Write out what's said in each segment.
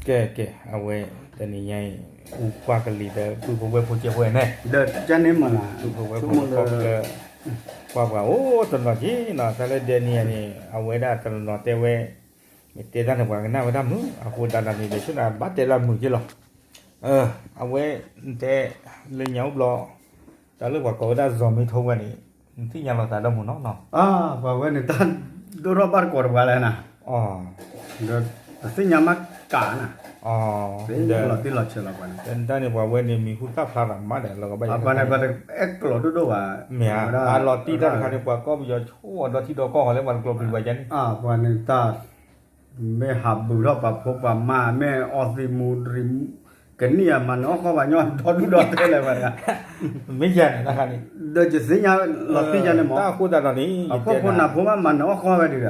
ကဲ ကဲ အဝဲ တနံၤညါအံၤ အိၣ်ကွၢ်ကလံၤဒီး ပုၢ်ဖိဝဲၢ်ဖိကဲဖိန့ၣ် ဒီးကန့ၣ်မ့ၢ်လၢ ပုၢ်ဖိဝဲၢ်ဖိကီၢ်ချၢ ကွၢ်ပှၤအိၣ်တနီၤက့ၤနီၤ တၢ်လၢဒဲန့ၣ်န့ၣ် အဝဲဒၣ်တနီၤနီၤတဲဝဲ မ့ၢ်တဲတၢ်န့ၣ် ပှၤကနၣ်ဝဲဒၣ်မုာ် အဃိသတးဒီးန့ၣ် ယဆိကမိၣ်ဘၣ်တဲလၢမုာ်က့ၤလီၤ. အဝဲ တဲ လၢညါအိၣ်ဘျီ တၢ်လၢပှၤကိးဝဲဒၣ် စီၤမ့ထိဝဲန့ၣ် နသ့ၣ်ညါလီၤသးဒီးမုာ်နီၤနီၤ ပှၤဝဲန့ၣ်တၢ်ဒိၣ်ထီၣ်ဘၣ်တကိးတပှၤလဲၣ်နၤ တသ့ၣ်ညါမးကးနၤ လီၤတံၢ်လီၤဆဲးလီၤပှၤန့ၣ် တၢ်န့ၣ်ပှၤဝဲန့ၣ် မံၤဟူသၣ်ဖျါသးမးဒီး လီၤကဘၣ်ယၤ ပှၤန့ၣ်ပှၤတအဲၣ်ကျိးဒိၣ်ဒိၣ်ဘၣ် မ့ၢ်ဧါ အလီၤတံၢ်တၢ်တခါန့ၣ် ပှၤကိးပယီၤဆိၣ်အီၤဒီထံဒီကီၢ်ဃီလၢပှၤတကျိးပျုၤပှၤကန့ၣ် ပှၤန့ၣ်တၢ် မ့ၢ်ဟးဘုးထီၣ်ပှၤဖိပှၤမါ မ့ၢ်အီသံးမူတရံး ကနံၣ်အမၤနၢၤအီၣ်ဃီပှၤညီဒီဒူၣ်ဒီတဲလၢၤဘၣ် မ့ၢ်ယၤန့ၣ်တခါန့ၣ် ဒီးယသ့ၣ်ညါလီၤတံၢ်ယၤန့ၣ်မး တၢ်အဃိသတးဒီးန့ၣ် အဖှီၣ်ဖိနၢ်ဖိမးမၤနၢၤအီၣ်ဃီဝဲဒၣ်ဒီး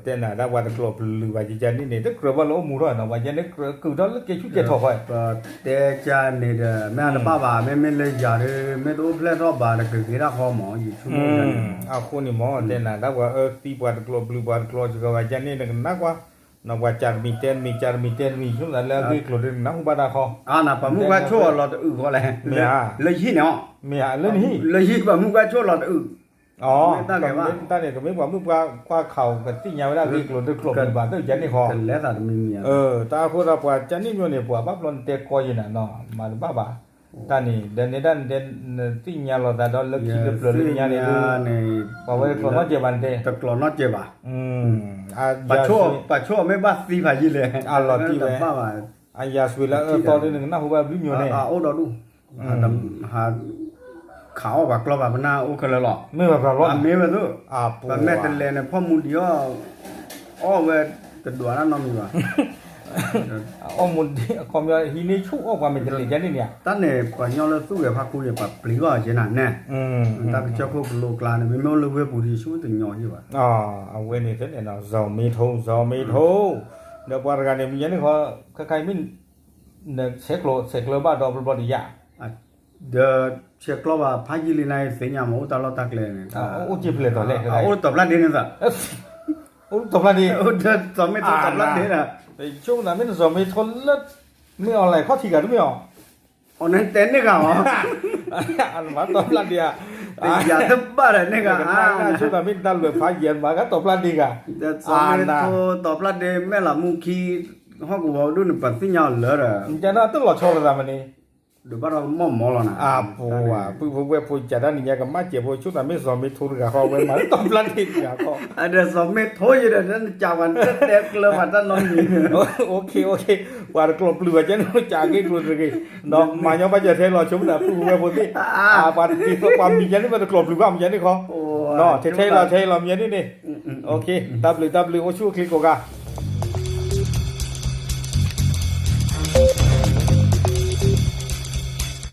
တဲနၤဒၣ်ပှၤတကျိးပျုၤပှၤကန့ၣ်န့ၣ် တကြၢးဘၣ်လၢအိၣ်မူထီၣ်နီၤ ပှၤကန့ၣ်ကြၢးကုာ်ထီၣ်လၢကဲဆူကဲထီၣ်ဃီ တဲကန့ၣ်ဒီး မ့ၢ်အတဘၣ်ဘၣ် မ့မ့ၢ်လၢယၤဒီး မ့ၢ်တအိၣ်ဖျဲၣ်ထီၣ်ဘၣ်ဒီး ကဂ့ၤဒၣ်ဃီမး ယဆိကမိၣ်န့ၣ် အဃိန့ၣ်မး တဲနၤဒၣ်ပှၤအၢသံပှၤတကျိးပျုၤပှၤတကျိးစ့ၢ်ကီးပှၤကန့ၣ် နကနၣ်ကွၢ် နီၤပှၤကးတမံၤတဲတမံၤ ကးတမံၤတဲတမံၤ ဆိကမိၣ်လၢအဂ့ၢ်ကျိၤဒ်နနၢ်ဟူဘၣ်တၢ်ခီ အါနၤ ပှၤမုၢ်ပှၢ်ဆိၣ်အီၤလီၤတအုးဃီလဲၣ် မ့ၢ်ဧါ လၢယဟံၣ်န့ၣ်အီၤ မ့ၢ်ဧါ လၢနဟံၣ် လၢယဟံၣ်ပှၤမုၢ်ပှၢ်ဆိၣ်လီၤတအုး အတၢ်န့ၣ် ကမ့ၢ်ပှၤမုၢ်ပှၢ်ကွၢ်ခးအီၤ ကသ့ၣ်ညါဝဲဒၣ်ဂ့ၢ်ကျိၤဒ်ကျိးပျုၤဘၣ် တၢ်ကန့ၣ်ဃီ တၢ်အဃိဒီးပှၤကန့ၣ်မ့ၢ်န့ၣ် ပှၤဘၣ်ဘျီနတဲကီယဲနၤနီၤ မၤတဘၣ်ဘၣ် တၢ်န့ၣ် ဒီးနဲဒၣ်နတဲ နသ့ၣ်ညါလီၤသးဒီးလၢခံလၢပျၢၤလၢညါန့ၣ် ပှၤဝဲတကျိးနီတစဲးဘၣ်နတဲ တကျိးနီတစဲးဘၣ် ပှၤဆိၣ်အီၤမ့ၢ်ဘၣ်သံဖးယံာ်လဲၣ် အလီၤတံၢ်ဝဲ အယၤစွ့လၢအၢသီဒ်နကနၢ်ဟူဘၣ်ဘျုးမိၢ်န့ၣ် အိၣ်ဒီးဒူၣ် ဟး ခးအီၣ်ပှၤကျီပှၤပနၢ်အိၣ်ခဲလၢာ်လီၤ မ့ၢ်ပှၤကျီလီၤ အမ့ၢ်ဝဲသိး ပှၤမဲာ်တလဲၤန့ၣ် ဖီၣ်မူဒံးအီၣ် အီၣ်ဝဲတဒွးတၢ်နီတမံၤဘၣ် အီၣ်မူဒံး အခီပညီ ဟံးန့ၢ်ဆူၣ်အီၣ်ပှၤမဲာ်တလဲၤကန့ၣ်န့ၣ်ဧါ တၢ်န့ၣ် ပှၤညီလၢသူၣ်ဂဲၤဖးခူန့ၣ် ပှၤပျံၤဘၣ်က့ၤနၤနဲ တၢ်ကစၢၢ်ခိၣ်ကလိကျါန့ၣ် မ့မ့ၢ်အိၣ်လၢဝ့ၢ်ပူၤဒံး ဆူတညီယံၣ်ဘၣ် အဝဲန့ၣ်တဲန့ၣ်နီၤ စီၤမ့ထိ စီၤမ့ထိ ဒီးပှၤတဂၤန့ၣ် မ့ၢ်ညါန့ၣ်ခီ ခဲခါအံၤမ့ၢ် ဆဲးကျိး ဆဲးကျိးဘၣ်ဒီးဘျီဘျီဒံးယါ ဒီးဆဲးကျိးဘၣ်ဖးယံာ်လံနၤ သ့ၣ်ညါမး အိၣ်တၢ်လီၢ်တၢ်ကျဲန့ၣ် အိၣ်က့ၤဖျဲၣ်တီၤလဲၣ် အိၣ်တီၤဖျါဒ့န့ၣ်သး အိၣ်တီၤဖျါဒ့ စီၤမ့ထိတီၤဖျါဒ့ ဆိကမိၣ်သးမ့ၢ်နစီၤမ့ထိလၢ မ့ၢ် online ခီၣ်ထံးဂၤတမ့ၢ်အီၤ အီၤန့ၣ်တဲန့ၢ်ဂၤမး အနမၤတီၤဖျါဒ့ဧါ ယၤတဘၣ်ဒီးန့ၢ်ဂၤ ဆိကမိၣ်သးမ့ၢ်တၢ်လွဲၢ်ဖးယံာ်မး ကတီၤဖျါဒ့ဂၤ စီၤမ့ထိတီၤဖျါဒ့ မဲၢ်လးမူခံ ဟီၣ်ကဝီၤဒိၣ်န့ၣ် ပှၤသ့ၣ်ညါအီၤလၢဒီး တၢ်တလီၤဆီလိာ်သးမးန့ၣ် ဒုးဘၣ်ထီၣ်ကမီၣ်မီၢ်လီၤနၤ အပူၤ ပုၢ်ဖိဝဲၢ်ဖိ ကးတၢ်နံၤညါကမၣ်စဲးဖိ ဆိကမိၣ်သးမ့ၢ်စီၤမ့ထိတဂၤဃီ ဝဲမၤတီၤဖျါဒ့တဂၤဃီ အဒီးစီၤမ့ထိယဒီး နကးပှၤတတဲကျၢၤပှၤတၢ်နီတမံၤ ပှၤတကျိးပျုၤဘၣ်ကဲန့ၣ် ကးဂ့ၢ်ကျိၤတဂ့ၤ မၤညီဘၣ်ယၤထဲလီၤ ဆိကမိၣ်သးပုၢ်ဖိဝဲၢ်ဖိသ့ၣ် ပှၤတဒ်သိးပှၤမံၤညါန့ၣ် ပှၤတကျိးပျုၤဘၣ်မံၤညါန့ၣ်ခီ ထဲထဲလီၤ ထဲလီၤ မံၤညါန့ၣ်န့ၣ် တၢ်ဘျုး တၢ်ဘျုး အိၣ်ဆူၣ်အိၣ်ချ့ကိးဂၤ